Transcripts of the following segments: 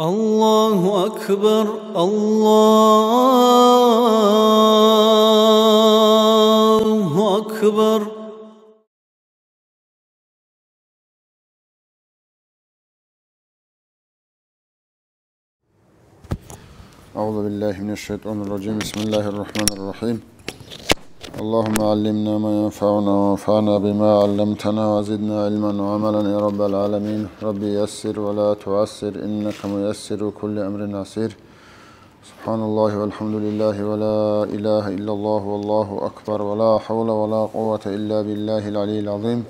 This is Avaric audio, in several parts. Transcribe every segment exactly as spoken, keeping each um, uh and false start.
الله أكبر، الله أكبر. أعوذ بالله من الشيطان الرجيم. بسم الله الرحمن الرحيم. اللهم علمنا ما ينفعنا وانفعنا بما علمتنا وزدنا علما وعملا يا رب العالمين. رب يسر ولا تعسر إنك ميسر كل أمر عسير. سبحان الله والحمد لله ولا إله إلا الله والله أكبر ولا حول ولا قوة إلا بالله العلي العظيم.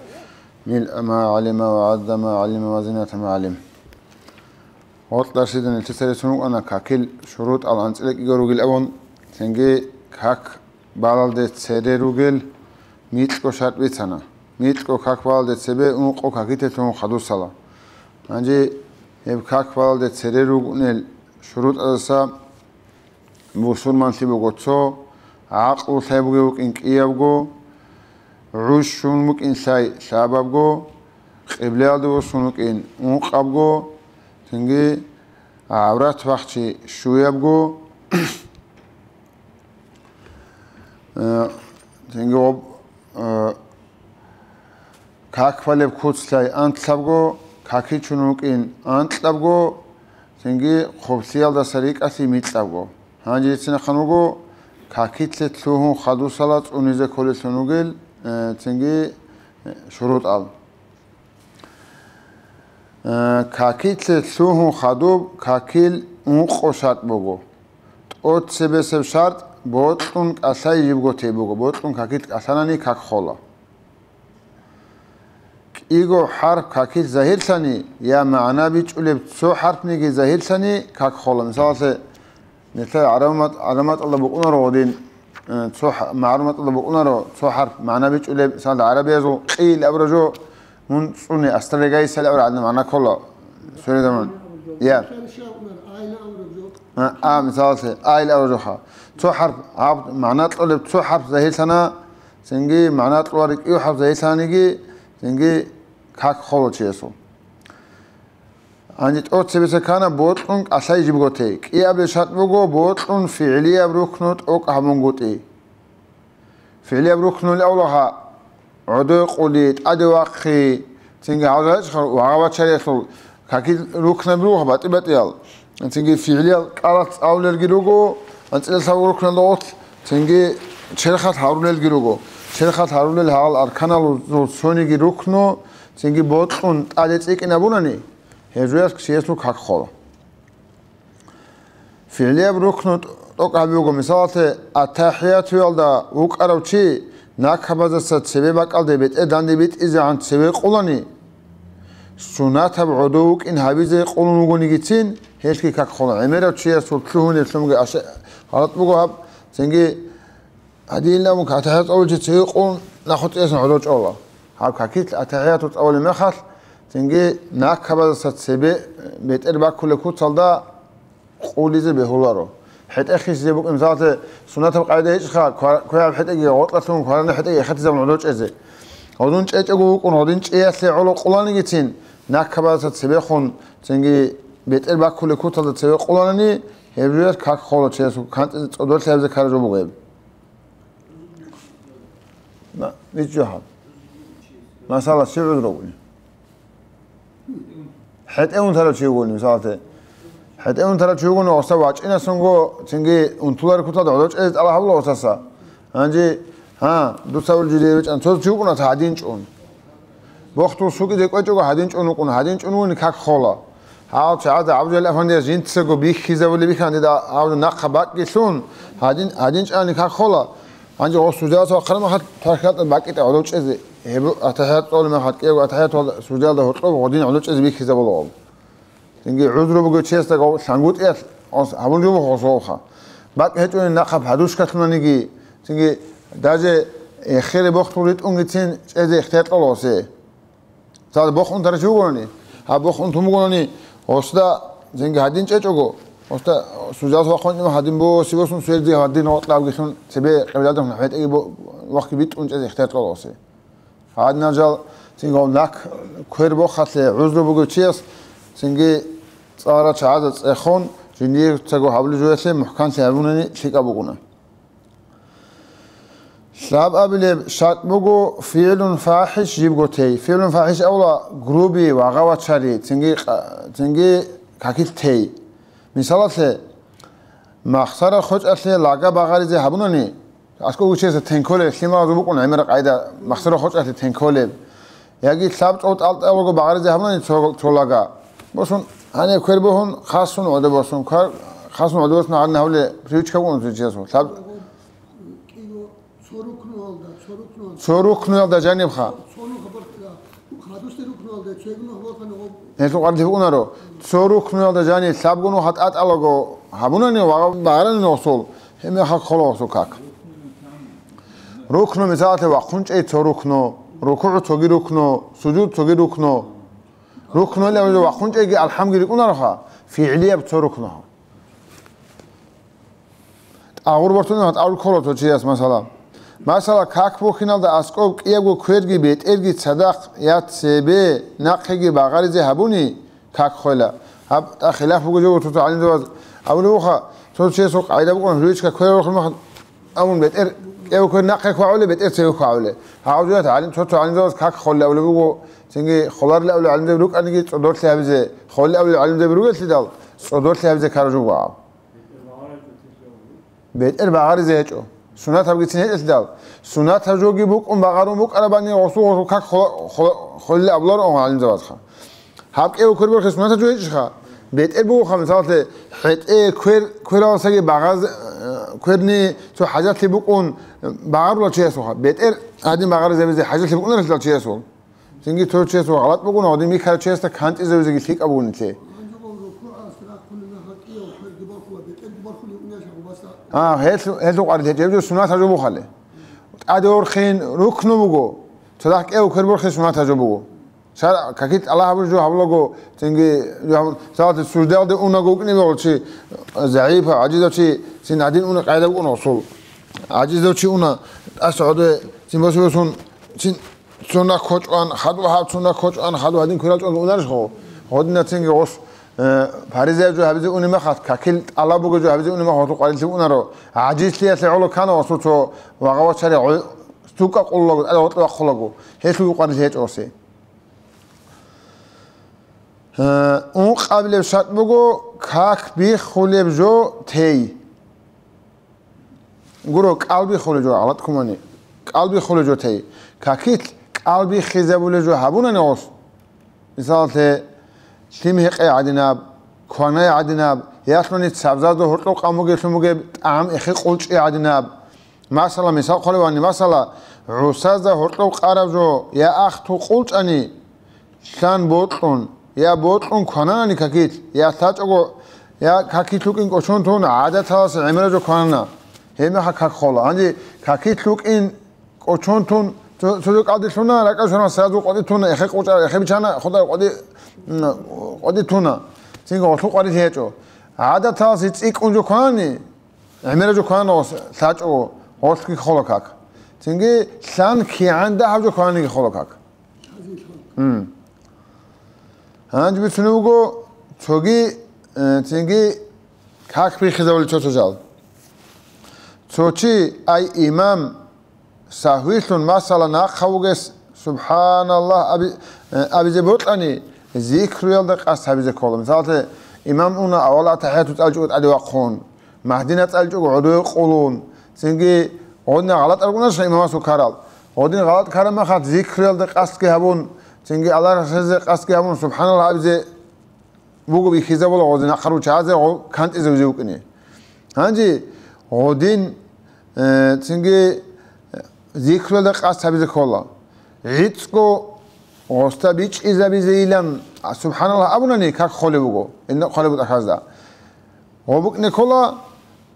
ملء ما علم وعدد ما علم وزنة ما علم. Гьоркьа дарсида нилъеца реццун рукӀана какил шурутӀал анцӀила кӀиго ругел абун, цинги как балалде цере ругел микьго шартӀ бицана. Микьго как балалде цебе ункъо какилъун хадусала. Гьанже гьеб как балалде цере ругунел шурутӀаздаса бусурманлъи буго цо, гӀакълу лъай бугев вукӀин кӀиябго, гӀуж щун вукӀин лъай лъабабго, къиблаялде вуссун вукӀин ункъабго, цинги гӀаврат вахчи щуябго, э, цинги гъоб-, э, как балеб куц лъай анлъабго, какичун вукӀин анкьабго, цинги хъублъиялдаса рикӀкӀалъи микьабго. Гьанже дица нахъан вуго, какилъе лъугьун хадусала цӀунизе кколелъун вугел, э, цинги, э, шурутӀал. Э, какилъе лъугьун хадуб, какил ункъо шартӀ буго. ТӀоцебесеб шартӀ бокьун кӀалъай жибго тей буго, бокьун какилъ кӀалъанани как хола. КӀиго хӀарп какилъ загьирлъани я магӀна бичӀчӀулеб цо хӀарпниги загьирлъани как хола. Мисалалъе, нилъер гӀараб мат-, гӀараб матӀалда букӀунаро гъодин, э, цо хӀ-, гӀараб матӀалда букӀунаро цо хӀарп магӀна бичӀчӀулеб, мисалалъе, гӀарабиязул къил абура жо, мун цӀуне, астарагайисали абура гӀадин магӀна ккола. Суредаман. Я. А, а, мисалалъе, айл абура жоха. Цо хӀарп гьаб магӀна кьолеб цо хӀарп загьирлъана, цинги магӀна кьолареб кӀиго хӀарп загьирлъаниги, цинги как хола чиясул. Гьанже тӀоцебесеб ккана бокьун кӀалъай жибго тей. КӀиабилеб шартӀ буго бокьун фигӀлияб рукну тӀокӀ гьабунгутӀи. ФигӀлияб рукнул авлагьа гӀодой къули, тӀаде вахъи, цинги гьалжайчӀха вагъа-вачариялъул какил рукнаб руго батӀи-батӀиял. Цинги фигӀлиял кӀалалъ цӀалулелги руго, анцӀила лъабго рукналда гъорлъ, цинги черхалъ гьарулелги руго. Черхалъ гьарулел гьал арканалъул цониги рукну, цинги бокьун тӀаде цӀикӀкӀинабунани, гьеб жоялъ чиясул как хола. ФигӀлияб рукну тӀокӀ гьаби буго, мисалалъе, аттахӀиятуялда вукӀарав чи накабаздаса цебе бакӀалде бетӀер данде битӀизегӀан цеве къулани, сунатаб гӀодов вукӀин гьабизе къулун вугонигицин, гьелъги как хола. ГӀемерав чиясул лъугьунеблъунги аша-, гъалатӀ буго гьаб, цинги гьадинаб мун аттахӀият цӀалулев чи цеве къулун нахъе цӀиясан гӀодов чӀола. Гьаб какилъ аттахӀияту цӀалулеб мехалъ, цинги накабаздаса цебе бетӀер баккулеб куцалда къулизе бегьуларо. ХӀетӀе хисизе букӀин, мисалалъе, суннатаб къагӀида гьечӀеха, ква-, квегӀаб хӀетӀеги гъоркьалъун кваранаб хӀетӀеги эхетизабун гӀодов чӀезе. Гъодин чӀечӀого вукӀун, гъодин чӀеялъе гӀоло къуланигицин, накабаздаса цебехун, цинги бетӀер баккулеб куцалда цеве къуланани, гьеб жоялъ как хола, чиясул кантӀизе цӀодорлъи гьабизе ккараб жо буго гьеб. Ма-, бичӀчӀо гьаб. Масала, щиб гӀузру бугони? ХӀетӀе унтарав чи вугони, мисалалъе. ХӀетӀе унтарав чи вугони, гъоса вачӀинасунго, цинги унтулареб куцалда гӀодов чӀезе тӀалаб гьабула гъосаса. Гьанже, гьа, дуца вул жидее бичӀчӀан, цо чи вукӀуна гьадин чӀун. Бохтул сукӀизе кӀвечӀого гьадин чӀун вукӀун, гьадин чӀун вугони как хола. Гьал чагӀазда ГӀабдуллахӀ афандияс жинцаго бихьизабулеб бихьан дида гьаб нахъа бакӀги лъун, гьадин, гьадин чӀани как хола. Гьанже гъо суждаласа вахъараб мехалъ, тӀахьияталда бакӀитӀа гӀодов чӀезе, гьеб аттахӀият цӀолеб мехалъ, кӀиябго аттахӀият суждалда гьоркьоб гъодин гӀодов чӀезе бихьизабула гъол. Цинги гӀузру бугев чиясда гъов лъангутӀиялъ гъос гьабун жо буго гъосулха. БакӀ гьечӀони нахъа подушкалъунаниги, цинги даже эхире бохтул ритӀунгицин чӀезе ихтияр кьола гъосе. Цал бохун тарав чи вугони, гьаб бохун тун бугони, гъосда цинги гьадин чӀечӀого, гъосда суждалас вахъун гьадин боси босун сугьелде гьадин гъоркьабгилъун цебе къиблалда хӀетӀеги бо-, вахъги битӀун чӀезе ихтияр кьола гъосе. Гьадинал жал цинги гьав нахъ квер бохалъе гӀузру бугев чияс цинги ЦӀаларал чагӀазда цӀехун, жиндиего гьабулеб жоялъе мухӀканлъи гьабунани лъикӀаб букӀуна. Лъабабилеб шартӀ буго фигӀлун фахӀиш жибго тей. ФигӀлун фахӀиш абула груби, вагъа вачари, цинги къа-, цинги какилъ тей. Мисалалъе, махсара хочӀалъе лага багъаризе гьабунани, аскӀов виччаризе тенколеб, лъималазул букӀун гӀемерал къайда, махсара хочӀалъе тенколеб. Яги лъабцӀул тӀалтӀалаго багъаризе гьабунани цо, цо лага. Босун, гьаниб квер бухӀун, хасун гӀодо босун, квер хасун гӀодо босун, гьанна гьавле привычка букӀун цо чиясул. Лъаб- Цо рукнуялда, цо рукнуялда. Цо рукнуялда жанибха. Цо нух борхила, хадусде рукнуялда, цойгу нух борхана гъоб. Гьелъул къварилъи букӀунаро. Цо рукнуялда жани лъабго нух тӀатӀалаго гьабунани ва багъарани нусул, гьебмехалъ ккола гъосул как. Рукну, мисалалъе, вахъун чӀей цо рукну, рукугӀ цоги рукну, сужуд цоги рукну. Рукну гьеле вахъун чӀейги алхӀамги рикӀкӀунароха, фигӀлияб цо рукну. ТӀагъур бортун, тӀагъур ккола цо чияс, масала. Масала, как бухьиналда аскӀоб кӀиябго кверги бетӀерги цадахъ я цебе нахъеги багъаризе гьабуни, как хвела. Гьаб тӀа хилаф буго жо цо-цо гӀалимзабаз. Абулеб буха, цо чиясул къайда букӀун, гьлуичка квер рухун мах-, абун бетӀер, кӀиябго квер нахъе хвагӀуле, бетӀер цеве хвагӀуле. Гьав жоялъ гӀалим, цо-цо гӀалимзабаз как хвелли абулеб буго, цинги хвеларли абулел гӀалимзаби рукӀаниги цӀодорлъи гьабизе, хвелли абулел гӀалимзаби ругеллъидал, цӀодорлъи гьабизе ккараб жо буго гьав. БетӀер багъаризе гьечӀо. Сунатабгицин гьечӀелъидал. Сунатаб жоги букӀун багъарун букӀарабани гъосул-гъосул как хо-, хо-, холли абуларо гӀалимзабазха. Гьаб кӀев квер борхи сунатаб жо гьечӀищха? БетӀер бугоха, мисалалъе, хӀетӀе квер, квераласаги багъаз-, э, кверни цо хӀажатлъи букӀун багъарулал чиясулха. БетӀер гьадин багъаризабизе хӀажатлъи букӀунаралъидал чиясул. Цинги цо чиясул гъалатӀ бугони, гьадин миккарав чиясда кантӀизавизеги лъикӀаб бугони лъе. А, гьелъ-, гьелъул къварилъи гьечӀеб жо сунат гьаб жо бухъали. ТӀаде орхин рукну буго. Цадахъ кӀев квер борхи сунат гьаб жо буго. Шар-, какит Аллагь гьабулеб жо гьабулаго, цинги жо гьабун-, салат суждалде унаго вукӀине бегьул чи, загӀипав, гӀажизав чи, цин гьадин уна къайда букӀун гъосул. ГӀажизав чи уна, тӀаса гьодове цин босун, цин Цунна кочӀван, хадув гьаб цунна кочӀван, хадув гьадин кверал чӀван унарищ гъо? Гъодинацинги гъос, э, паризаяб жо гьабизе уни махалъ, какил тӀалаб бугеб жо гьабизе уни махалъ, гъосул къварилъи букӀунаро. ГӀажизлъиялъе гӀоло ккана гъосул цо вагъа вачари гъо-, стукӀа къуллаго, тӀаде гъоркье вахъулаго. Гьелъул къварилъи гьечӀо гъосе. Э, ункъабилеб шартӀ буго, как биххулеб жо тей. Гуро, кӀалбихулеб жо, гьалат кумани. КӀалбихулеб жо тей. Какилъ кӀалбихизабулеб жо гьабунани гъос. Мисалалъе, лъим гьекъей гӀадинаб, кванай гӀадинаб, ялъуни цабзазда гьоркьоб къан бугеблъун бугеб тӀагӀам эхи къулчӀи гӀадинаб. Масала, мисал хъвалевани, масала, гӀусазда гьоркьоб къараб жо я ахту къулчӀани, лъан бокьун, я бокьун квананани какилъ, я лъачӀого, я какилъ вукӀин кӀочон тун гӀадаталаса гӀемераб жо кванана. Гьебмехалъ как хола. Гьанже какилъ вукӀин кӀочон тун, цо-, цо жо кӀалдилъуна, ракӀалъуна сразу къватӀи туна, эхе къучӀа, эхе бичана, хутӀа къватӀи, м, къватӀи туна. Цинги гъолъул къварилъи гьечӀо. ГӀадаталаса цӀикӀкӀун жо кванани, гӀемераб жо кванана гъос лъачӀого, гъолъги хола как. Цинги лъан кигӀан дагьаб жо квананиги хола как. М. Гьанже бицунеб буго цоги, э, цинги как бихизабулел цо-цо жал. Цо чи, ай имам, сагьвилъун, масала, нахъа вугес, «СубхӀаналлагь» аби-, э, абизе бокьани, зикруялда къасд гьабизе ккола. Мисалалъе, имам уна, авал атахӀияту цӀалчӀого тӀаде вахъун. Магьдина цӀалчӀого гӀодове къулун, цинги гъодин гъалатӀ аргъунарищха имамасул ккарал? Гъодин гъалатӀ ккараб махалъ зикруялда къасдги гьабун, цинги Аллагь рехсезе къасдги гьабун, субхӀаналлагь абизе буго бихьизабула гъозе нахъа ручагӀазе гъо-, кантӀизавизе вукӀине. Гьанже гъодин, э, цинги зикруялда къасд гьабизе ккола. ГӀицӀго гъоста бичӀчӀизабизейилан, субхӀаналлагь абунани, как холеб буго, гьеб холеб бутӀа хазда. Гъо букӀине ккола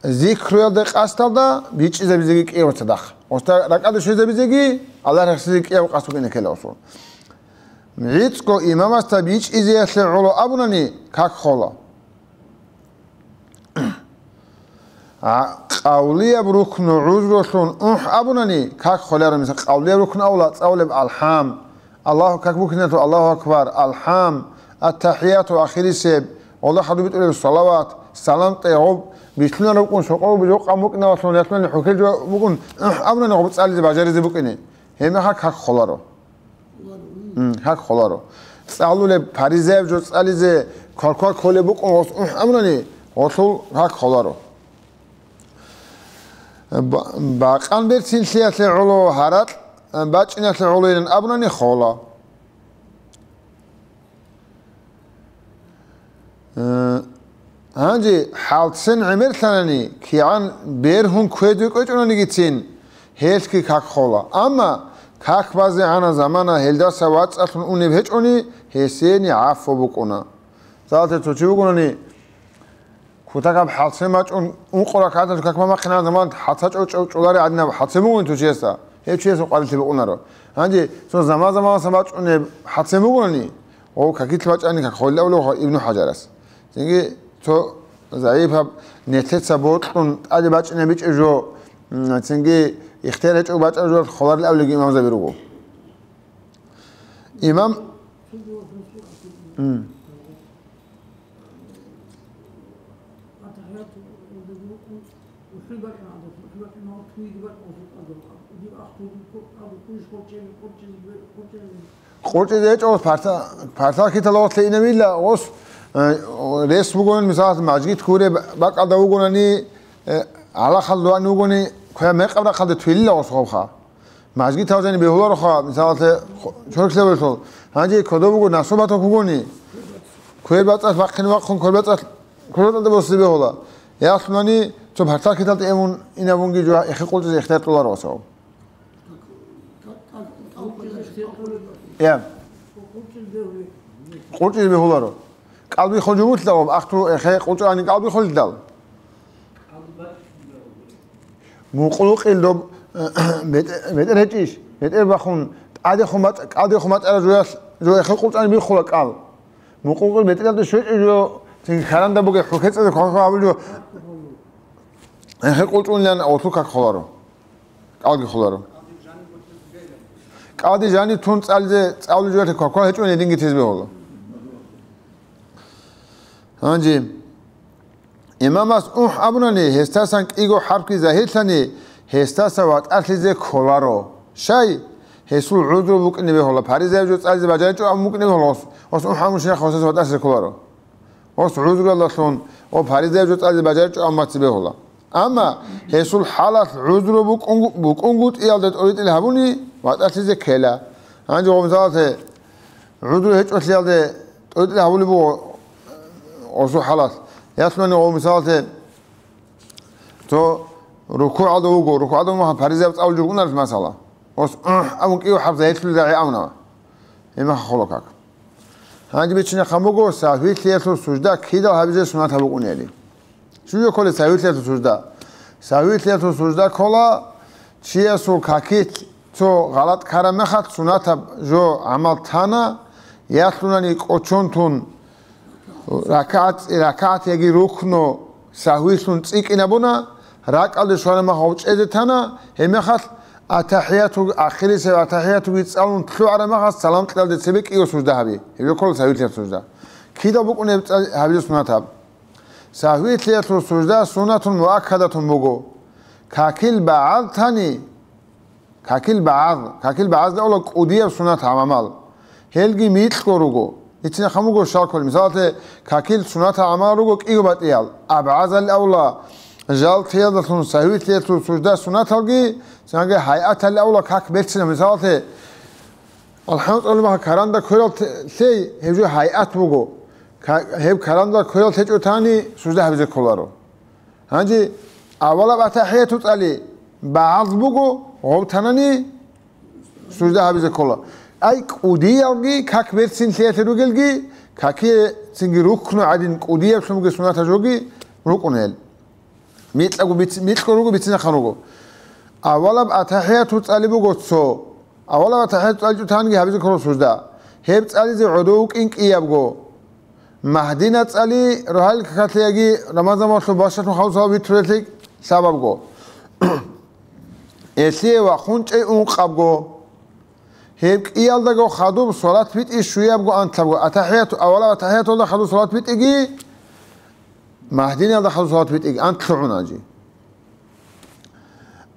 зикруялда къасдалда бичӀчӀизабизеги кӀиябго цадахъ. Гъоста ракӀалде щвезабизеги, Аллагь рехсизеги кӀиябго къасд букӀине ккела гъосул. ГӀицӀго имамасда бичӀчӀизеялъе гӀоло абунани, как хола. А, къавлияб рукну гӀузрулъун ухӀ абунани, как холаро, мисал, къавлияб рукну авла цӀалулеб алхӀам, Аллагьу как букиналъул Аллагьу акбар, алхӀам, аттахӀияту ахирисеб, Гъолда хадуб битӀулеб салават, салам тӀегъоб, бихьунараб букӀун, сокъоб жокъа букӀинавалъун, ясмани хӀухьел жо букӀун, абунани гъоб цӀализе бажаризе букӀине. Гьеб мехалъ как холаро. М, как холаро. ЦӀалулеб, паризаяб жо цӀализе квалква кколеб букӀун гъос, абунани, гъолъул как холаро. Ба-, бакъан берцинлъиялъе гӀоло, гьаракь бачӀиналъе гӀолойилан абунани хола. Э, гьанже хӀалцен гӀемерлъанани, кигӀан бергьун кквезе кӀвечӀонанигицин, гьелъги как хола. Амма как базе гьана замана гьелдаса вацӀцӀалъун унеб гьечӀони, гьесени гӀафу букӀуна. Мисалалъе, цо чи вугони, кутакаб хӀалцен бачӀун, ункъо ракагӀаталъ как бамахъинаран заман хӀалца чӀо-, чӀо-, чӀолари гӀадинаб хӀалцен бугони цо чиясда, гьев чиясул къварилъи букӀунаро. Гьанже цо заман-заманаса бачӀунеб хӀалцен бугони, гъов какилъ бачӀани как холев Ибну ХӀажарас. Цинги цо загӀипаб нилъеца бокьун тӀаде бачӀинабичӀеб жо, м, цинги ихтияр гьечӀого бачӀараб жо холарил абулебги имамзаби руго. Имам, м. КъурчӀизе гьечӀо, парса-, парсал хитал вахъ лъейинавила, гъос, э, рес вугонани, мисалалъе, мажгит гуреб бакӀалда вугонани, э, гьалахъал дугьани вугони, квер мекъаб рахъалде твилила гъос гъовха. Мажгит гьавзани бегьулароха, мисалалъе, хо-, чорхлъи гьавилъул. Гьанже кодоб буго насубатаб вугони, квер бацӀцӀалъ бахъин вахъун, квер бацӀцӀалъ квер бацӀцӀалда босизе бегьула. Яхълъунани цо парсал хиталда эвун инабунги жо эхи къулчӀизе ихтияр кьоларо гъосав. Я. КъулчӀизе бегьуларо. КӀалби хо жумулъа ва ахту эхе къулчӀани кӀалби холидал. Мукъулукъил доб бетӀер, бетӀер гьечӀищ, бетӀер бахун, тӀадехун батӀ-, кӀалдехун батӀара жоялъ, жо эхе къулчӀани биххула кӀал. Мукъулукъил бетӀералда щвечӀеб жо, цинги каранда бугеб хӀухьецӀазе квалква гьабулеб жо, эхе къулчӀунилан гъолъул как холаро. КӀалги холаро. КӀалди жаниб тун цӀализе, цӀалулев жоялъе квалква гьечӀони гьединги тезе бегьула. Гьанже имамас «угь» абунани, гьесдасан кӀиго хӀарпги загьирлъани, гьесдаса ватӀалъизе кколаро. Щай? Гьесул гӀузру букӀине бегьула, паризаяб жо цӀализе бажаричӀо абун букӀине бегьула, гъос, гъос «угь» абун щинахъ гъосдаса ватӀалъизе кколаро. Гъос гӀузралдалъун ва паризаяб жо цӀализе бажаричӀо абун баци бегьула. Амма гьесул хӀалалъ гӀузру букӀун-, букӀунгутӀиялда тӀоритӀил гьабуни, ватӀалъизе ккела. Гьанже гъо мисалалъе, гӀузру гьечӀолъиялде тӀоритӀил гьабулеб буго гъосул хӀалалъ. Ясмани гъо мисалалъе, цо рукугӀалда вуго, рукугӀалда вугоха, паризаяб цӀалулев вукӀунарелъ масала. Гъос «угь» абун кӀиго хӀарп загьирлъулел рагӀи абуна. Гьеб мехалъ хола как. Гьанже бицинехъан буго сагьвилъиялъул сужда кидал гьабизе сунат гьаб букӀунели. Щиб кколеб сагьвилъиялъул сужда? Сагьвилъиялъул сужда ккола чиясул какилъ цо гъалатӀ ккараб мехалъ сунатаб жо гӀамал тана, ялъунани кӀочон тун, ракагӀат, ракагӀат яги рукну сагьвилъун цӀикӀкӀинабуна, ракӀалде щвараб мехалъ гъов чӀезе тана, гьеб мехалъ атахӀияту, ахирисеб атахӀиятуги цӀалун лъугӀараб мехалъ салам кьелалде цебе кӀиго сужда гьаби. Гьеб ккола сагьвилъиялъул сужда. Кидал букӀунеб цӀа-, гьабизе сунат гьаб? Сагьвилъиялъул сужда суннатун муаккадатун буго. Какил багӀаз тани, какил багӀаз, какил багӀазда ола кӀудияб сунат гьаб гӀамал. Гьелги микьго руго. Ицинахъан буго щал кколеб. Мисалалъе, какил сунат гьаб гӀамал руго кӀиго батӀиял. АбгӀазал авла, жал теялдалъун сагьвилъиялъул сужда сунаталги, цинги гьайатал авла как берцинаб. Мисалалъе, АлхӀамдулиллагь, каранда кверал те-, лъей, гьеб жо гьайат буго. Ка-, гьеб каранда кверал лъечӀо тани, сужда гьабизе кколаро. Гьанже авалаб атахӀияту цӀали багӀаз буго, гъов танани сужда гьабизе ккола. Ай кӀудиялги, как берцин лъиялъе ругелги, какие цинги рукну гӀадин кӀудияб лъумги сунатаб жоги рукӀун гьел. Микьго биц-, микьго руго, бицинахъан руго. Авалаб атахӀияту цӀали буго цо. Авалаб атахӀияту цӀаличӀо танги гьабизе ккола сужда. Гьеб цӀализе гӀодов вукӀин кӀиябго. Магьдина цӀали рогьалил какалъе яги Рамазан валъу бащалъун хавсал витрулелъе лъабабго. Элъие вахъун чӀей ункъабго. Гьеб кӀиялдаго хадуб салат битӀи щуябго анлъабго, атахӀияту, авалаб атахӀиятулда хадуб салат битӀиги Магьдиналда хадуб салат битӀиги анкьлъугӀун гьанже.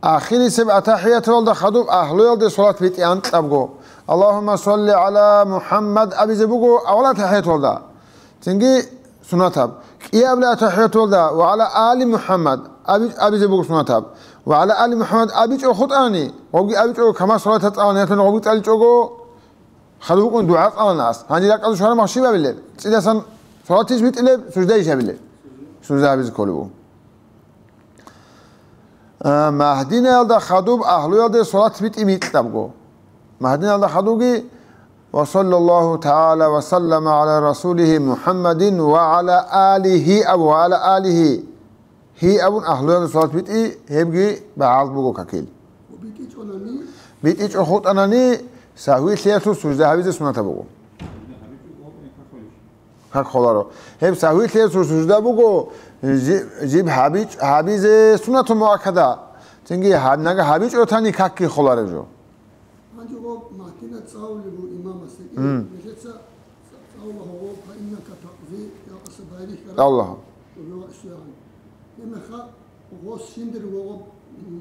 Ахирисеб атахӀияталда хадуб агьлуялде салат битӀи анкьабго. Аллагьумма салли гӀала МухӀаммад абизе буго авал атахӀияталда. Цинги сунатаб. КӀиабилеб атахӀияталда ва гӀала али МухӀаммад аби-, абизе буго сунатаб. Ва гӀала али МухӀаммад абичӀо хутӀани, гъобги абичӀого, кама салата цӀалани, гьелъун гъобги цӀаличӀого, хадуб букӀун дугӀа цӀалана ас. Гьанже ракӀалде щвараб мехалъ щиб абилеб? ЦӀидасан салатищ битӀилеб, суждаищ абилеб? Сужда абизе кколеб буго. А, Магьдинаялда хадуб агьлуялде салат битӀи микьабго. Магьдинаялда хадубги, ва саллаллагьу тагӀала ва саллама гӀала расулигьи МухӀаммадин ва гӀала алигьи абу, ва гӀала алигьи. Гьи абун агьлуялда салат битӀи, гьебги багӀалд буго какил. БитӀичӀо хутӀанани, сагьвилъиялъул сужда гьабизе сунатаб буго. Как холаро. Гьеб сагьвилъиялъул сужда буго, жи-, жиб гьабич-, гьабизе сунату муаккада. Цинги гьаб-, нага гьабичӀо тани какги холареб жо. Гьанже гъоб Магьдина цӀалулеб буго имамасеги. Мм. Нилъеца цӀалула гьогъоб, фа иннака такъзи, я къаса байрихьара. Аллагь. Гьебмехалъ гъос жиндир гъоб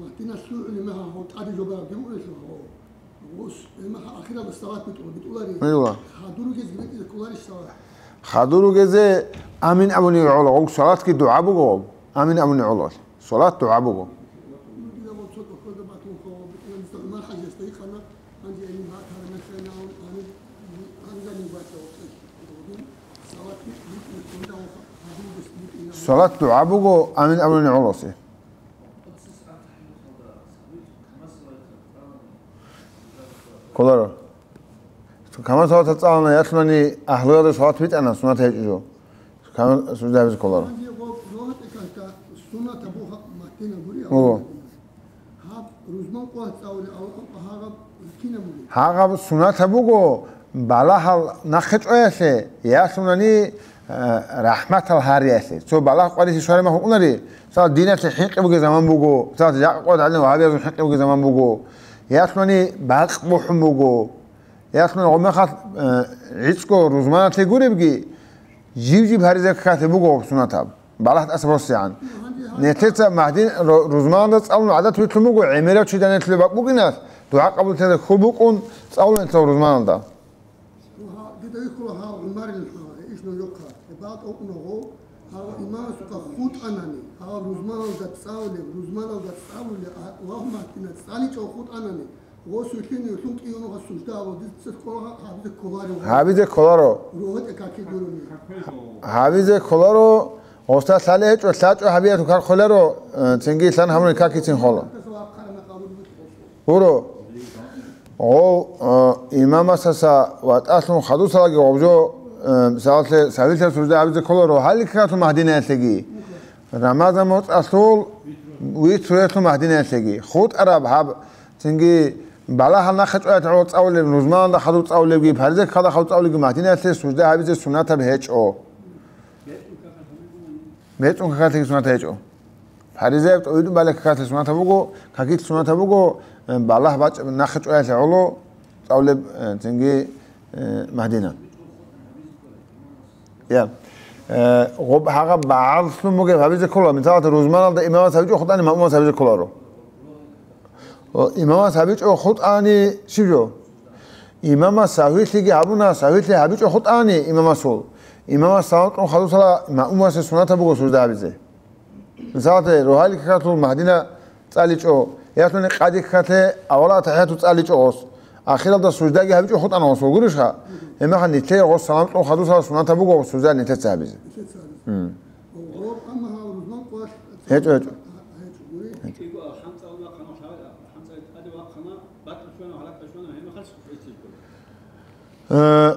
Магьдина лъугӀулеб мехалъ гъов тӀаде жо бараб гьев унелъул гьогъоб. Гъос гьебмехалъ ахиралда салат битӀула, битӀулари. Ила. Хадур ругез битӀизе кколарищ салат? Хадур ругезе амин абуни гӀола, гъов салатги дугӀа буго гъоб. Амин абуни гӀола. Салат дугӀа буго. Салат дугӀа буго, амин абуни гӀолосе. Кколаро. Камал салатал цӀалана, ялъунани агьлуялда салат битӀана, сунат гьечӀо жо. Камал сужда гьабизе кколаро. Ого. Гьаб рузман къват цӀалулел авлакъа гьагъаб риккина бугеб? Гьагъаб сунатаб буго, балагьал нахъе чӀваялъе, ялъунани, э, рахӀматал гьариялъе. Цо балагь къварилъи щвараб мехалъ букӀунари, мисал, диналъе хӀинкъи бугеб заман буго, мисал, жакъа къоялъ гӀадин вагьабиязул хӀинкъи бугеб заман буго, ялъунани бакъ бухӀун буго, ялъунани гъомехалъ, э, гӀицӀго рузманалъе гуребги, жиб-жиб гьаризе какалъе буго гъоб сунатаб. Балагь тӀаса босигӀан. Нилъеца Магьдин ру-, рузманалда цӀалун гӀадат вилълъун буго, гӀемерав чи данделъулеб бакӀ букӀиналъ, дугӀа къабуллъиялда хьул букӀун цӀалулел рузманалда. Дида вихьула гьав ГӀумарил хӀал, иш нужехъа. Гьебал тӀокӀунагъо, гьав имамасухъа хутӀанани, гьав рузманалда цӀалулев, рузманалда цӀалулев, а, Аллагьу Магьдина цӀаличӀого хутӀанани, Гъос вилълъине вилълъун кӀиго нухалъ сужда гьабула, дица цӀехоларо гьабизе кколаро. Гьабизе кколаро. РогьотӀе какил гурони. Гьабизе кколаро, гъосда лъалеб гьечӀо, лъачӀо гьабиялъул как холаро, э, цинги лъан гьабуни какицин хола. Гуро. Гъов, э, имамасаса ватӀалъун хадусалаги гъов жо, э, мисалалъе, сагьвилъа сужда гьабизе кколаро, гьаликкатун Магьдинаялъеги. Рамазан моцӀалъул витруялъул Магьдинаялъеги. ХутӀараб гьаб Цинги балагьал нахъе чӀваялъе гӀоло цӀалулеб, рузманалда хадуб цӀалулебги, паризеккалда хадуб цӀалулебги Магьдинаялъе сужда гьабизе сунатаб гьечӀо. БецӀун какалъеги сунат гьечӀо. Паризаяб тӀовитӀун балеб какалъе сунатаб буго, какилъ сунатаб буго, э, балагь бачӀ-, нахъе чӀваялъе гӀоло цӀалулеб, э, цинги, э, Магьдина. Я. Э, гъоб гьагъаб багӀаллъун бугеб гьабизе ккола, мисалалда, рузманалда имамас гьабичӀо хутӀани, маъмумас гьабизе кколаро. О, имамас гьабичӀо хутӀани щиб жо? Имамас сагьвилъиги гьабуна, сагьвилъи гьабичӀо хутӀани имамасул. Имамас салам кьун хадусала маъмумасе сунатаб буго сужда гьабизе. Мисалалда, рогьалил какалъул Магьдина цӀаличӀо, ялъуни къади какалъе авала атахӀияту цӀаличӀо гъос. Ахиралда суждаги гьабичӀо хутӀана гъосул, гурищха? Гьебмехалъ нилъее гъос салам кьун хадусала сунатаб буго гъос сужда нилъеца гьабизе. М. ГьечӀо, гьечӀо. Э,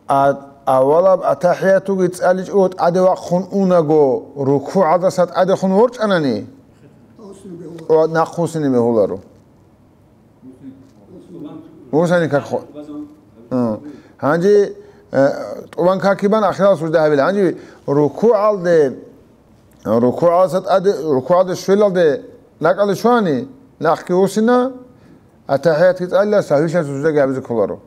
А-, авалаб атахӀиятуги цӀаличӀого тӀаде вахъун унаго, рукугӀалдаса тӀадехун ворчӀанани, о, нахъ вуссине бегьуларо. Вуссани как хо-, а. Гьанже, э, тӀубан какибан ахирал сужда гьабила. Гьанже рукугӀалде, рукугӀалдаса тӀаде, рукугӀалде щвелалде ракӀалде щвани, нахъги вуссина, атахӀиятги цӀалила, сагьвилъа суждаги гьабизе кколаро.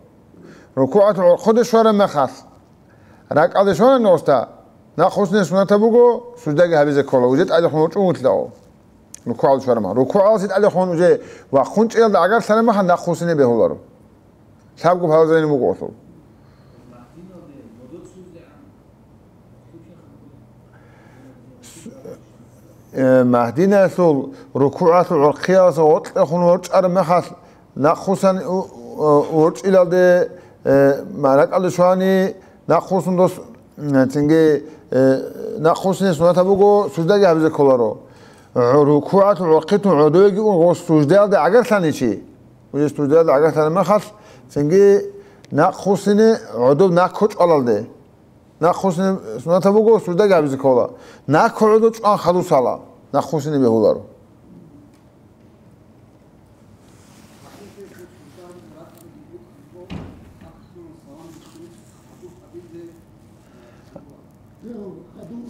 РукугӀалъул гӀорхъоде щвараб мехалъ, ракӀалде щвана нугӀуста, Нахъ хусине сунатаб буго, суждаги гьабизе ккола, уже тӀадехун ворчӀун вутлъагӀо. РукугӀал чварма. РукугӀалси тӀадехун уже вахъун чӀиялда гӀагарлъараб мехалъ нахъ хусине бегьуларо. Лъабго паразайин буго гъолъул. Э, Магьдинаялъул рукугӀалъул гӀорхъиялдаса гъоркьехун ворчӀараб мехалъ, нахъ хусан у-, у-, ворчӀилалде, э, ма-, ракӀалде щвани, нахъ хусун дос, м, цинги, э, нахъ хусине сунатаб буго, суждаги гьабизе кколаро. ГӀо-, рукугӀалъул гӀорхъитун гӀодовеги ун гъос суждаялде гӀагарлъани чи. Уже суждаялде гӀагарлъараб мехалъ, цинги нахъ хусине гӀодоб нахъ кочӀалалде. Нахъ хусине сунатаб буго, суждаги гьабизе ккола. Нахъ гӀодо чӀван хадусала, нахъ хусине бегьуларо.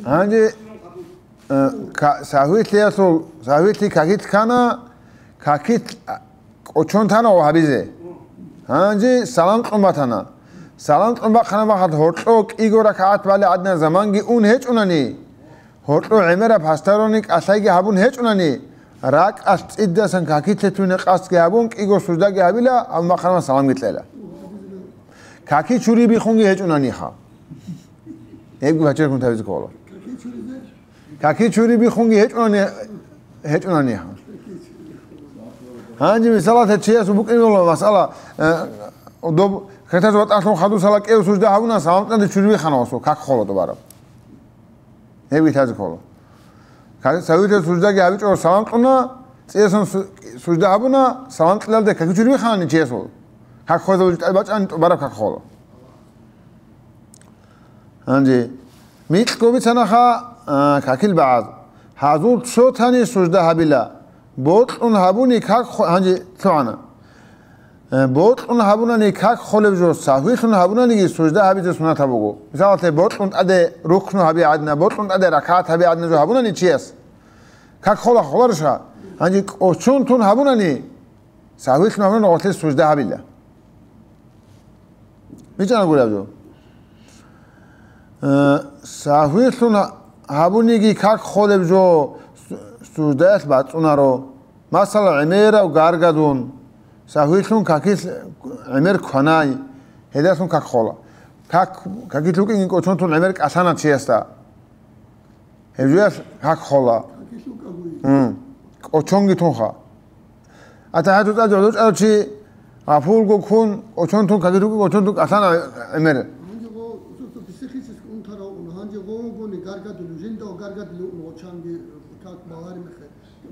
Гьанже, э, ка-, сагьвилъиялъул, сагьвилъи какилъ ккана, какилъ кӀочон тана гьабизе. Гьанже салам кьун батана. Салам кьун бахъана махалъ гьоркьо кӀиго ракагӀат балеб гӀадина заманги ун гьечӀунани, гьоркьо гӀемераб пасдарони кӀалъайги гьабун гьечӀунани, ракӀалъ цӀидасан какилъе туне къасдги гьабун, кӀиго суждаги гьабила, гьаб махъана саламги кьела. Каки чури бихунги гьечӀунаниха. Гьебги гьачиркун тавизе ккола. Каки чури бихунги гьечӀунани, гьечӀунани. Гьанже мисалалъе чиясул букӀине бегьула масъала, э, доб хетаз ватӀалъун хадусала кӀев сужда гьабуна, салам кьанде чури бихана гъосул, как хола добараб. Гьебги лъазе ккола. Ка-, сагьвилъиялъул суждаги гьабичӀого салам кьуна, цӀиясан су-, сужда гьабуна, салам кьелалде каки чури биханани чиясул. Как хвезабулчӀ тӀад бачӀани тӀубараб как хола. Гьанже, микьго бицанаха, а, какил багӀаз. Гьазул цо тани сужда гьабила. Бокьун гьабуни как хо-, гьанже лъугӀана. Э, бокьун гьабунани как холеб жо, сагьвилъун гьабунаниги сужда гьабизе сунатаб буго. Мисалалъе, бокьун тӀаде рукну гьаби гӀадина, бокьун тӀаде ракагӀат гьаби гӀадина жо гьабунани чияс, как хола, холарищха? Гьанже кӀочон тун гьабунани, сагьвилъун гьабунани гъорлъе сужда гьабила. БичӀана гураб жо. Э, сагьвилъун гьабуниги как холеб жо су-, суждаялъ бацӀцӀунаро. Масала, гӀемерав гаргадун, сагьвилъун какилъ гӀемер кванай, гьелдалъун как хола. Как, какилъ вукӀинги кӀочон тун гӀемер кӀалъана чиясда. Гьеб жоялъ как хола. М. КӀочонги тунха. АтахӀияту цӀалги гӀодов чӀарав чи гъафулго ккун, кӀочон тун, какилъ вукӀин кӀочон тун кӀалъана гӀемер. Гьанже гъо-, су-, су-, психически унтарав ун, гьанже гъо-, гъони гаргадулев, жинда гаргадулев ун гъочанги, как балари мехе.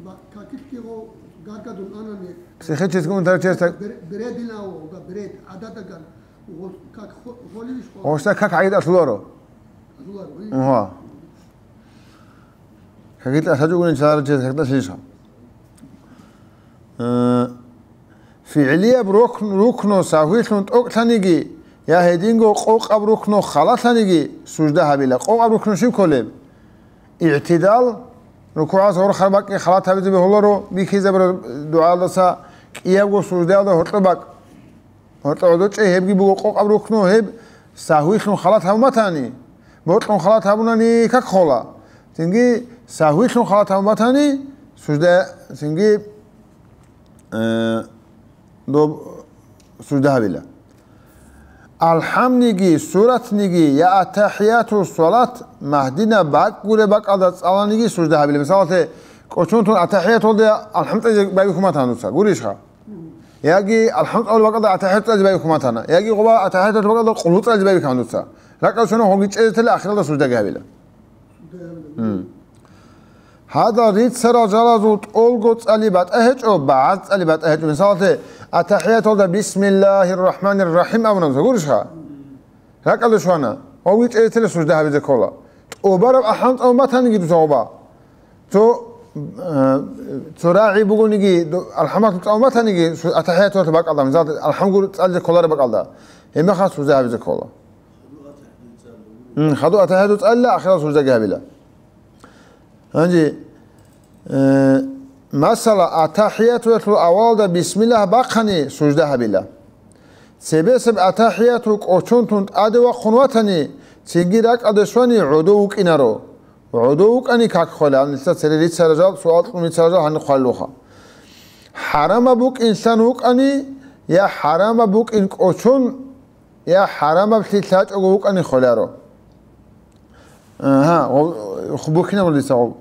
Ба-, какилъги гъо-, гаргадун анани. Психически унтарав чиясда. Бере-, берединав, га беред, гӀададаган, гъо-, как хо-, холевищ хо-, Гъосда как гӀайид асуларо. Асуларо, и? Угьа. Какилъ асачӀугунин чаларав чияс какда лъилищха? Э, фигӀлияб рукн-, рукну сагьвилъун тӀокӀлъаниги, я гьединго къокъаб рукну халалъаниги сужда гьабила. Къокъаб рукну щиб кколеб? ИгӀтидал, рукугӀалдаса гъорхъараб бакӀги халат гьабизе бегьуларо, бихьизабураб дугӀаялдаса кӀиябго суждаялда гьоркьоб бакӀ. Гьоркьо гӀодов чӀей, гьебги буго къокъаб рукну, гьеб сагьвилъун халат гьабун батани, бокьун халат гьабунани как хола. Цинги сагьвилъун халат гьабун батани, сужда, цинги, э, доб сужда гьабила. АлхӀамниги, суратниги, я аттахӀияту салат, Магьдина бакӀ гуреб бакӀалда цӀаланиги сужда гьабила. Мисалалъе, кӀочон тун аттахӀияталде алхӀам цӀализе байбихьун батана дуца, гурищха? Яги алхӀам цӀалулеб бакӀалда аттахӀият цӀализе байбихьун батана. Яги гъоба аттахӀияталъул бакӀалда къулгьу цӀализе байбихьана дуца. РакӀалде щвана гьоги чӀезе тела, ахиралда суждаги гьабила. М. Гьадал рицарал жалазул тӀолго цӀали батӀа гьечӀо, багӀаз цӀали батӀа гьечӀо. Мисалалъе, аттахӀияталда «Бисмиллагьир рахӀманир рахӀим» абуна дуца, гурищха? РакӀалде щвана, гьоги чӀезе тела, сужда гьабизе ккола. ТӀубараб алхӀам цӀалун батаниги дуца гъоба. Цо, э, цо рагӀи бугониги, до-, алхӀамалъул цӀалун батаниги, су-, аттахӀияталъул бакӀалда, мисалалъе, алхӀам гур цӀализе кколареб бакӀалда, гьебмехалъ сужда гьабизе ккола. М, хадуб аттахӀияту цӀалила, ахирал суждаги гьабила. Гьанже, э, масала, аттахӀиятуялъул авалалда бисмиллагь бахъани сужда гьабила. Цебесеб аттахӀияту кӀочон тун тӀаде вахъун ватани, Цинги ракӀалде щвани гӀодов вукӀинаро. ГӀодов вукӀани как хвела, гьанилъа цере рицара жал, суал кьун рицара жал гьаниб хъвалилуха. ХӀарамаб букӀин лъан вукӀани, я хӀарамаб букӀин кӀочон, я хӀарамаблъи лъачӀого вукӀани хвеларо. Гьа, гъо-, ху-, бухьинаб дица гъоб.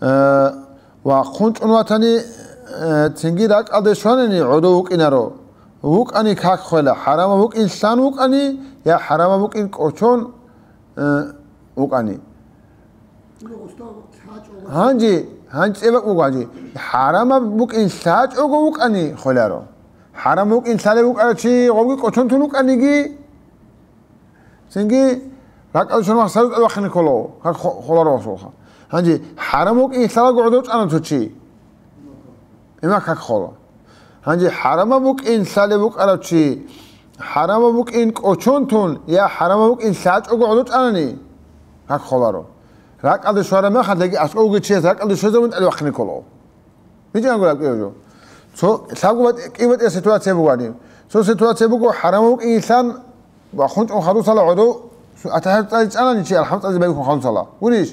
Э, ва хъунчӀун ватани, э, цинги ракӀалде щванани гӀодов вукӀинаро. ВукӀани как хвела, хӀарамаб букӀин лъан вукӀани, я хӀарамаб букӀин кӀочон, э, вукӀани. Гьанже, гьанже цебекъ буго гьанже. ХӀарамаб букӀин лъачӀого вукӀани хвеларо. ХӀарамаб букӀин лъалев вукӀарав чи гъобги кӀочон тун вукӀаниги, цинги ракӀалде щван махсару тӀад вахъине кколо, как хо-, холаро асулха. Гьанже хӀарамаб букӀин лъалаго гӀодов чӀана цо чи. Има как хола. Гьанже хӀарамаб букӀин лъалев вукӀарав чи, хӀарамаб букӀин кӀочон тун, я хӀарамаб букӀин лъачӀого гӀодов чӀанани, как холаро. РакӀалде щвараб мехалъ, яги аскӀовги чияс ракӀалде щвезабун тӀад вахъине кколо. Бицинго ракӀине жо. Цо лъабго батӀи-, кӀи батӀияб ситуация буго гьаниб. Цо ситуация буго, хӀарамаб букӀин лъан, ва хъунчӀун хадусала гӀодов, су-, атахӀияту цӀализе чӀанани чи, алхӀамду цӀализе байбихьун хадусала. Гурищ?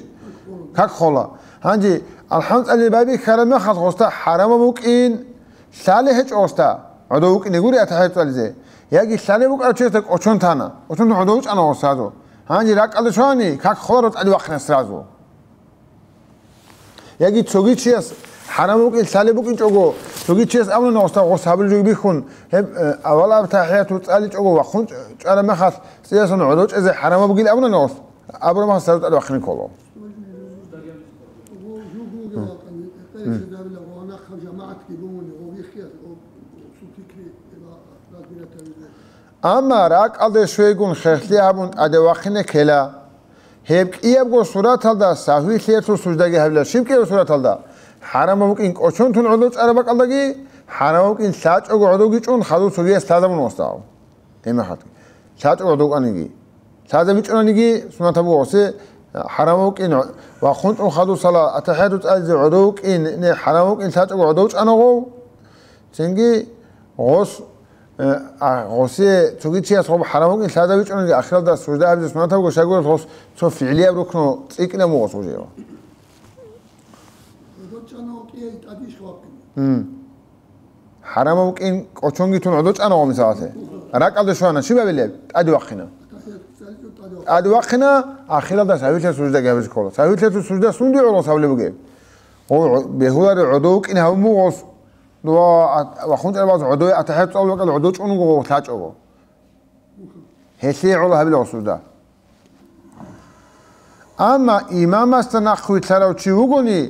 Как хола. Гьанже, алхӀамду цӀализе байбихьараб мехалъ гъосда хӀарамаб букӀин лъалеб гьечӀо гъосда, гӀодов вукӀине гури атахӀияту цӀализе. Яги лъалеб букӀарав чиясда кӀочон тана. КӀочон тун гӀодов чӀана гъос сразу. Гьанже ракӀалде щвани, как холаро тӀаде вахъине сразу. Яги цоги чияс хӀарамаб букӀин лъалеб букӀинчӀого, цоги чияс абуна гъосда гъос гьабулеб жо бихьун, гьеб, э, авал атахӀияту цӀаличӀого ва хъунчӀ-, чӀараб мехалъ цӀиясун гӀодов чӀезе хӀарамаб бугин абуна гъос, абураб мехалъ сразу тӀаде вахъине кколо. Амма ракӀалде щвейгун хехлъи гьабун тӀаде вахъине ккела. Гьеб кӀиябго сураталда сагьвилъиялъул суждаги гьабила. Щиб кӀиябго сураталда? ХӀарамаб букӀин кӀочон тун гӀодов чӀараб бакӀалдаги, хӀарамаб букӀин лъачӀого гӀодовги чӀун хадур цогияс лъазабун вастав. Гьеб мехалъги. ЛъачӀого гӀодов кӀаниги. ЛъазабичӀониги сунатаб буго гъосе, хӀарамаб букӀин ва хъунчӀун хадусала атахӀияту цӀализе гӀодов вукӀин, не, хӀарамаб букӀин лъачӀого гӀодов чӀана гъов. Цинги гъос Э, а, гъосие цоги чияс гъоб хӀарамаб букӀин лъазабичӀониги, ахиралда сужда гьабизе сунатаб буго, щайгурелъул гъос цо фигӀлияб рукну цӀикӀкӀинаб буго гъос гъужева. М. ХӀарамаб букӀин кӀочонги тун гӀодов чӀана гъо, мисалалъе. РакӀалде щвана, щиб гьабилеб? ТӀаде вахъина. ТӀаде вахъина, ахиралда сагьвилъиялъул суждаги гьабизе ккола. Сагьвилъиялъул сужда сунде гӀоло сагьвилеб бугеб? Гъо-, гъо-, бегьулари гӀодов вукӀин гьабун буго гъос. Дуа ат-, ва хъунчӀарабаз гӀодове атахӀият цӀалулеб бакӀалда гӀодов чӀун вуго гъов лъачӀого. Гьелъие гӀоло гьабила гъосда. Амма имамасда нахъвилълъарав чи вугони,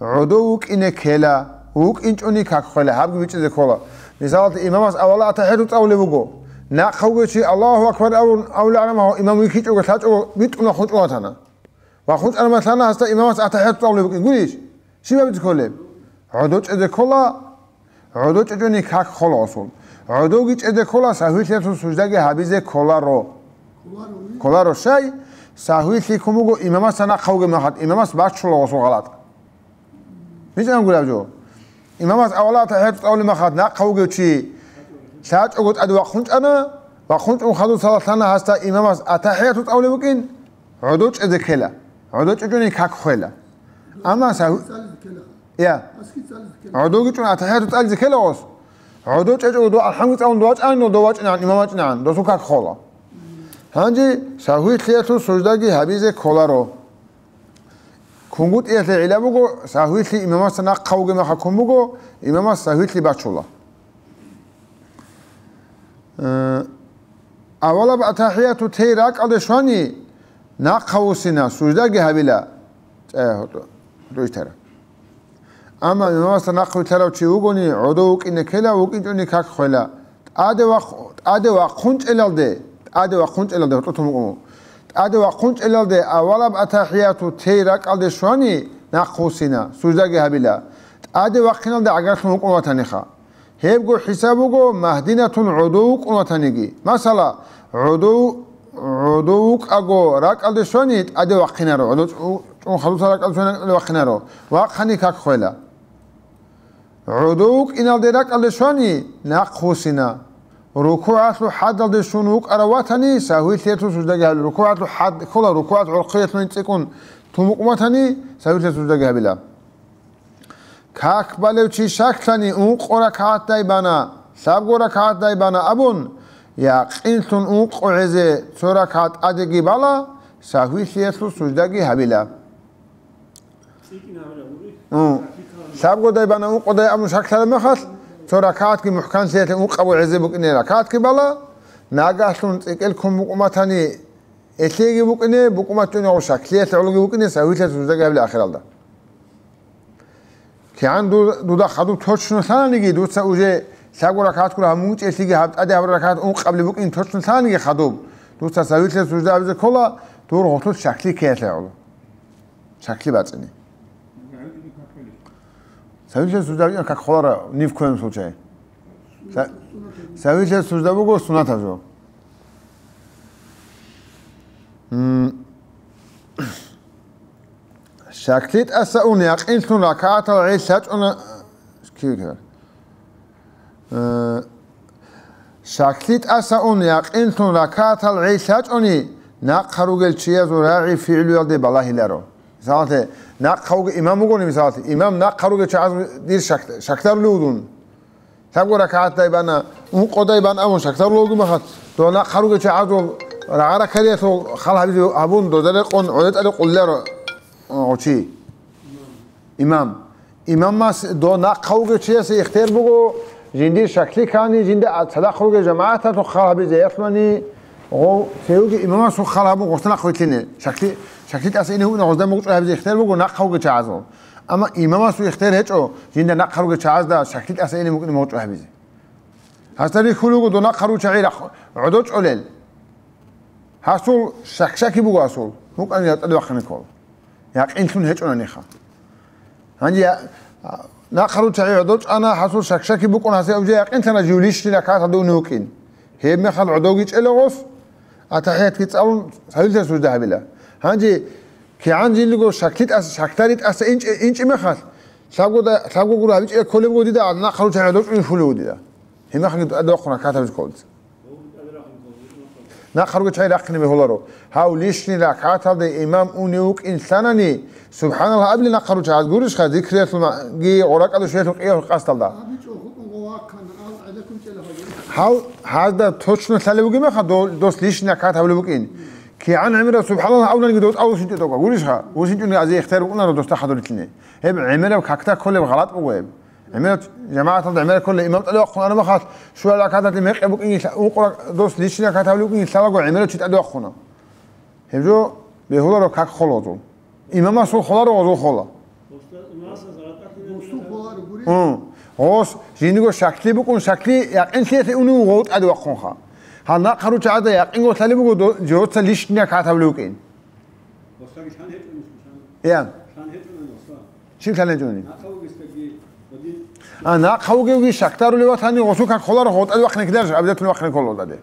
гӀодов вукӀине ккела, вукӀинчӀони как хвела, гьабги бичӀчӀизе ккола. Мисалалда, имамас авала атахӀият цӀалулеб буго. Нахъа вугев чи Аллагьу акбар абун, авлугӀараб мехалъ имам вихьичӀого лъачӀого битӀун ва хъунчӀун ватана. Ва хъунчӀараб мехалъ лъана гьасда имамас атахӀият цӀалулеб букӀин, гурищ? Щиб гьабизе кколеб? ГӀодов чӀезе ккола, гӀодов чӀечӀони как хола гъосул. ГӀодовги чӀезе ккола, сагьвилъиялъул суждаги гьабизе кколаро. Кколаро щай? Сагьвилъи ккун буго имамасда нахъа вугеб мехалъ, имамас баччула гъосул гъалатӀ. БицӀан гураб жо. Имамас авала атахӀият цӀалулеб мехалъ нахъа вугев чи лъачӀого тӀаде вахъун чӀана, вахъун чӀун хадур салат лъана гьасда имамас атахӀият цӀалулеб букӀин, гӀодов чӀезе ккела. ГӀодов чӀечӀони как хвела. Амма сагь-, я. ГӀодовги чӀун атахӀият цӀализе ккела гъос. ГӀодов чӀечӀого дов алхӀамги цӀалун дов вачӀанин, дов вачӀинегӀан, имам вачӀинегӀан, досул как хола. Гьанже сагьвилъиялъул суждаги гьабизе кколаро. КунгутӀиялъе гӀилла буго, сагьвилъи имамасда нахъа вугеб мехалъ ккун буго, имамас сагьвилъи бачула. Э, авалаб атахӀияту тей ракӀалде щвани, нахъа вуссина, суждаги гьабила. Э, гьоркьо-, гьоркьо итара. Амма имамасда нахъвилълъарав чи вугони, гӀодов вукӀине ккела, вукӀинчӀони как хвела. ТӀаде вахъ-, тӀаде вахъун чӀелалде, тӀаде вахъун чӀелалде, гьоркьо тун букӀун. ТӀаде вахъун чӀелалде авалаб атахӀияту тей ракӀалде щвани, нахъ вуссина, суждаги гьабила. ТӀаде вахъиналде гӀагарлъун вукӀун ватаниха. Гьебго хӀисаб буго магьдинатун гӀодов вукӀун ватаниги. Масала, гӀодов, гӀодов вукӀаго ракӀалде щвани тӀаде вахъинаро, гӀодов чӀу-, чӀун хадуса ракӀалде щвани тӀаде вахъинаро, вахъани как хвела. ГӀодов вукӀиналде ракӀалде щвани нахъ вуссина, РукугӀалъул хӀадалде щун вукӀарав ватани, сагьвилъиялъул суждаги гьабила. РукугӀалъул хӀад ккола, рукугӀалъул гӀорхъиялъун цӀикӀкӀун тун букӀун ватани, сагьвилъиялъул суждаги гьабила. Как балев чи щаклъани, ункъо ракагӀатдай бана, лъабго ракагӀатдай бана абун, якъинлъун ункъо гӀезе цо ракагӀат тӀадеги бала, сагьвилъиялъул суждаги гьабила. М. Лъабгодай бана ункъодай абун щаклъараб мехалъ, цо ракагӀатги мухӀканлъиялъе ункъабго гӀезе букӀине ракагӀатги бала, нагагьлъун цӀикӀкӀел ккун букӀун батани, элъеги букӀине, букӀун батани гъов щаклъиялъе гӀологи букӀине, сагьвилъиялъул суждаги гьабила ахиралда. КигӀан ду-, дуда хадуб точно лъананиги, дуца уже лъабго ракагӀат гуро гьабун букӀелъиги, гьаб тӀаде гьабураб ракагӀат ункъабли букӀин точно лъананиги хадуб, дуца сагьвилъиялъул сужда гьабизе ккола, дур гъорлъулъ щаклъи ккеялъе гӀоло. Щаклъи бацӀцӀине. Сагьвилъиялъул сужда гьабичӀони как холаро ни в коем случае. Са-, сагьвилъиялъул сужда буго суннатаб жо. М. Щаклъи тӀаса ун якъинлъун ракагӀатал гӀей лъачӀуна-, Э, щаклъи тӀаса ун якъинлъун ракагӀатал гӀей лъачӀони, нахъа ругел чиязул рагӀи-фигӀлуялде балагьиларо. Мисалалъе, нахъа вуго имам вугони, мисалалъе, имам нахъа ругел чагӀаз дир щак-, щаклъарулев вугун. Лъабго ракагӀатдай бана, ункъодай бана абун щаклъарулев вугеб мехалъ, дов нахъа ругел чагӀазул рагӀа-ракариялъул хал гьабизе гьабун, доза рекъон гӀодотӀалде къуллъаро, о, чи. Имам. Имамас дов нахъа вугев чиясе ихтияр буго, жиндир щаклъи ккани, жинда цадахъ ругел жамагӀаталъул хал гьабизе, яхълъани, гъов цевеги имамасул хал гьабун гъосда нахъ вилълъине. Щаклъи, щаклъи тӀаса ине вукӀине гъозда мугъчӀвай гьабизе ихтияр буго нахъа вугев чагӀазул. Амма имамасул ихтияр гьечӀо, жинда нахъа ругел чагӀазда щаклъи тӀаса ине вукӀине мугъчӀвай гьабизе. Гьасда рихьулего дов нахъа ругел чагӀи рахъ-, гӀодов чӀолел. Гьасул шак-, щаки буго гьасул, мукӀани гьатӀаде вахъине ккола. Якъинлъун гьечӀонаниха. Гьанже я-, нахъа ругел чагӀи гӀодов чӀана, гьасул шак-, щаки букӀун, гьасе уже якъинлъана жив лишний ракагӀат гьадув вукӀин. Гьеб мехалъ гӀодовги чӀела гъос, атахӀиятги цӀалун, сагьвилъиялъул сужда гьабила. Гьанже кигӀан жиндирго щаклъи тӀаса, щаклъари тӀаса инчӀе, инчӀеб мехалъ, лъабгода-, лъабго гуро гьабичӀеб кколеб буго дида, нахъа ругел чагӀи гӀодов чӀун хьулев вуго дида. Гьеб мехалъги тӀаде вахъун ракагӀат гьабизе кколеб. Нахъа ругел чагӀи рахъине бегьуларо. Гьав лишний ракагӀаталде имам унев вукӀин лъанани, субхӀаналлагь абилин нахъа ругел чагӀаз гурищха, зикриялъулги гъоракӀалде щвелъул къиялъул къасдалда. Гьав гьазда точно лъалеб бугеб мехалъ, до-, дос лишний ракагӀат гьабулеб букӀин. КигӀан гӀемераб субхӀаналлагь абунаниги дос тӀад вуссинчӀо тӀокӀаб гурищха, вуссинчӀони азе ихтияр букӀунаро досда хадурлъине. Гьеб гӀемераб какда кколеб гъалатӀ буго гьеб. ГӀемерал-, жамагӀаталда гӀемерал кколел имам тӀаде вахъун араб мехалъ, щуал ракагӀаталде мекъи букӀин, ункъо рак-, дос лишний ракагӀат гьабулеб букӀин лъалаго гӀемерав чи тӀаде вахъуна. Гьеб жо бегьуларо как холозул. Имамасул холаро гъозул хола. Гъос жиндирго щаклъи букӀун, щаклъи якъинлъиялъе унев вуго гъов тӀаде вахъунха. Гьал нахъа ругел чагӀазда якъинго лъалеб буго до-, жоца лишний ракагӀат гьабулев вукӀин. Я. Щиб лъан гьечӀони? А, нахъа вугевги щаклъарулев ватани, гъосул как холаро, гъов тӀаде вахъине кколарищ, обязательно вахъине ккола гъов тӀаде.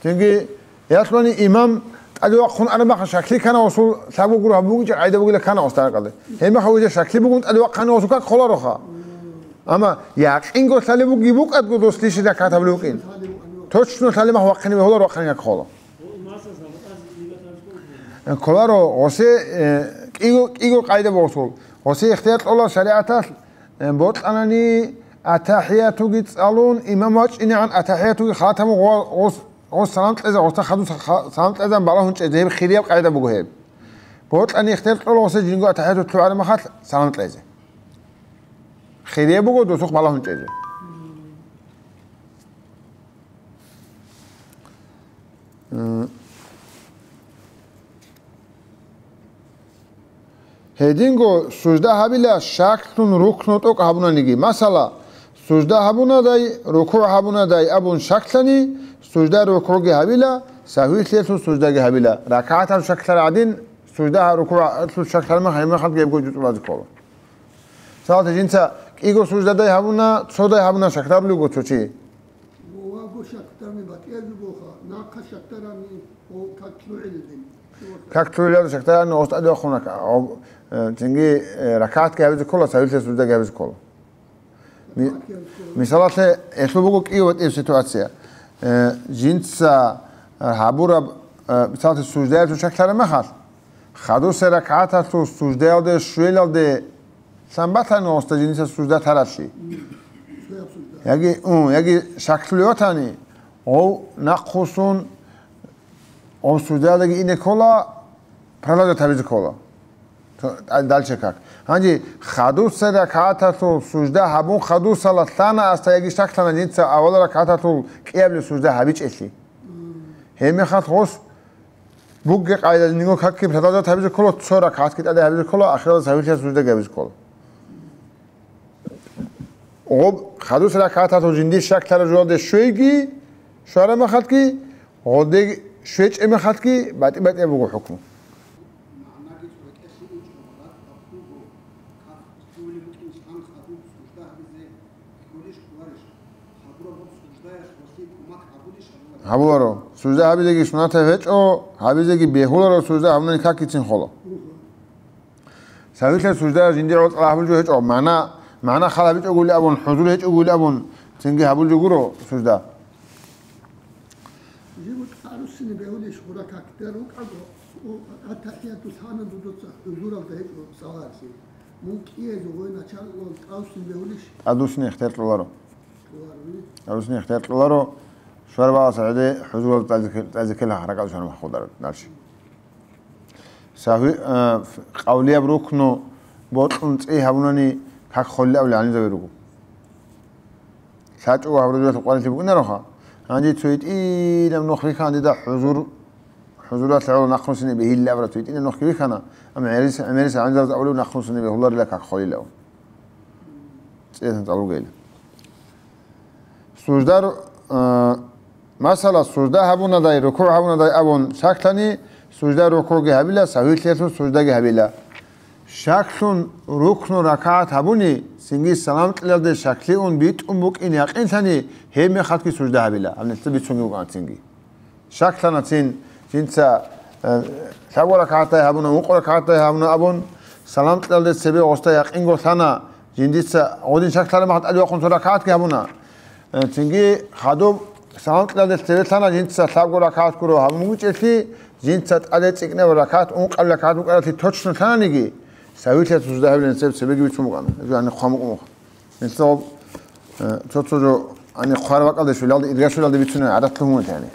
Цинги, яхълъани имам тӀаде вахъун араб мехалъ щаклъи ккана гъосул, лъабго гуро гьабун букӀинчӀеб къагӀида бугила ккана гъосда гьаракьалде. Гьеб мехалъ уже щаклъи бугун тӀаде вахъани гъосул как холароха. Амма якъинго лъалеб бугеб букӀадго дос лишний ракагӀат гьабулев вукӀин. Точно лъалеб мехалъ вахъине бегьуларо, вахъине как хола. Кколаро гъосе, э, кӀиго, кӀиго къагӀида буго гъосул. Гъосе ихтияр кьола шаригӀаталъ, э, бокьанани атахӀиятуги цӀалун, имам вачӀинегӀан атахӀиятуги халатаб гъо-, гъос, гъос салам кьезе, гъосда хадуб са-, ха-, салам кьезан балагьун чӀезе, гьеб хирияб къагӀида буго гьеб. Бокьани ихтияр кьола гъосе жиндирго атахӀияту лъугӀараб мехалъ салам кьезе. Хирияб буго досухъ балагьун чӀезе. Э, гьединго сужда гьабила щаклъун рукну тӀокӀ гьабунаниги. Масала, сужда гьабунадай, рукугӀ гьабунадай абун щаклъани, сужда рукугӀги гьабила, сагьвилъиялъул суждаги гьабила. РакагӀаталъул щаклъар гӀадин, сужда рукугӀалъул щаклъараб мехалъ гьеб мехалъги гьебго жо цӀуназе ккола. Мисалалъе, жинца кӀиго суждадай гьабуна, цодай гьабуна, щаклъарулев вуго цо чи. Ваго шакдарни батӀияб бугоха, нахъа шакдарани, о, как лъугӀилин. Как лъугӀилан шакдарани гъос тӀаде вахъуна, о, э, цинги, э, ракагӀатги гьабизе ккола, сагьвилъиялъул суждаги гьабизе ккола. Ми-, мисалалъе, гьелъул буго кӀиго батӀияб ситуация. Э, жинца гьабураб, э, мисалалъе, суждаялъул шаклъараб мехалъ, хадусеб ракагӀаталъул суждаялде щвелалде лъан батани гъосда жинца сужда таралъи. Яги, ун, яги шаклъулев ватани, гъов нахъвуссун гъов суждаялдаги ине ккола, продолжать гьабизе ккола. То, а, дальше как? Гьанже хадусеб ракагӀаталъул сужда гьабун хадусала лъана, асда яги щаклъана жинца авал ракагӀаталъул кӀиабилеб сужда гьабичӀелъи. Гьеб мехалъ гъос бугеб къайдалъ нигоги какги продолжать гьабизе ккола, цо ракагӀатги тӀаде гьабизе ккола, ахиралда сахӀвилъиялъ суждаги гьабизе ккола. Гъоб хадусеб ракагӀаталъул жиндир щаклъараб жоялде щвейги, щвараб мехалъги, гъоде щвечӀеб мехалъги батӀи-батӀияб буго хӀукму. Гьабуларо. Сужда гьабизеги сунатаб гьечӀо, гьабизеги бегьуларо, сужда гьабунани какицин хола. СахӀвилъиялъ сужда жиндир гӀорцӀала гьабулеб жо гьечӀо, магӀна, магӀна хал гьабичӀогули абун, хӀузур гьечӀогули абун, цинги гьабулеб жо гуро сужда. Жиб тӀадвуссине бегьулищ гъура какде рукӀаго, о, аттахӀияту лъана дудуца хӀузуралда гьечӀо салатлъи. Мун кӀиязул гъой начагълъун тӀадвуссине бегьулищ? ТӀадвуссине ихтияр кьоларо. Кьоларони? ТӀадвуссине ихтияр кьоларо, щвараб гӀасар гӀеде хӀузуралда тӀазе-, тӀазе ккела ракӀалде щвараб мехалъ гъодараб. Дальше. СахӀви, а, къавлияб рукну бокьун цӀи гьабунани как холел абулел гӀалимзаби руго. ЛъачӀого гьабураб жоялъул къварилъи букӀинароха. Гьанже цо гьитӀинаб нух бихьана дида хӀузур, хӀузуралъе гӀоло нахъруссине бегьилин абураб цо гьитӀинаб нухги бихьана, амма гӀемерис-, гӀемерисел гӀалимзабаз абулеб нахъруссине бегьуларила как холел абун. ЦӀиялъун цӀалугейилан. Сужда ру-, а, масала, сужда гьабунадай, рукугӀ гьабунадай абун щаклъани, сужда рукугӀги гьабила, сахӀвилъиялъул суждаги гьабила. Щаклъун рукну ракагӀат гьабуни, цинги салам кьелалде щаклъи ун битӀун букӀин якъинлъани, гьеб мехалъги сужда гьабила. Гьаб нилъеда бицунги букӀана цинги. Щаклъана цин, жинца, э, лъабго ракагӀатдай гьабуна, ункъо ракагӀатдай гьабуна абун, салам кьелалде цебе гъосда якъинго лъана, жиндица гъодин щаклъараб мехалъ тӀаде вахъун цо ракагӀатги гьабуна. Э, цинги хадуб салам кьелалде цебе лъана, жинца лъабго ракагӀат гуро гьабун букӀинчӀелъи, жинца тӀаде цӀикӀкӀинаб ракагӀат, ункъабилеб ракагӀат букӀаралъи точно лъананиги, сахӀвилъиялъул сужда гьабилин цеб цебеги бицун букӀана. Гьеб жо гьаниб хъван букӀун буго. Нилъер, э, цо-цо жо, гьаниб хъвараб бакӀалде щвелалде, ирга щвелалде бицунеб гӀадат лъугьун бетани.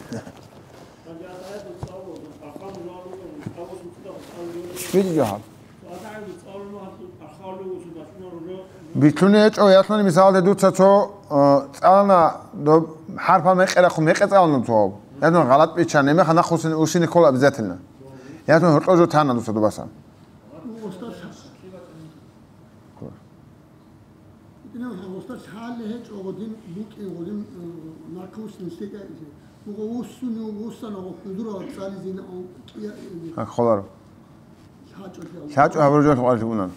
Бицине гьечӀо, ясалъани мисалалъе дуца цо, э, цӀалана, доб хӀарпал мекъи рахъун мекъи цӀалана цо. Ясалъани гъалатӀ биччана, гьеб мехалъ нахъвуссине, уссине ккола обязательно. Ясалъани гьоркьор жо тана дуца добасан. Устаз, устаз лъалеб гьечӀо гъодин букӀин, гъодин, э, нахъвуссине лъикӀай. Буго уссуни, уссана гъо хӀузуралда цӀализина, о, кӀия-, э, Гьа, холаро. ЛъачӀо, лъачӀо гьабураб жоялъул къварилъи букӀунан.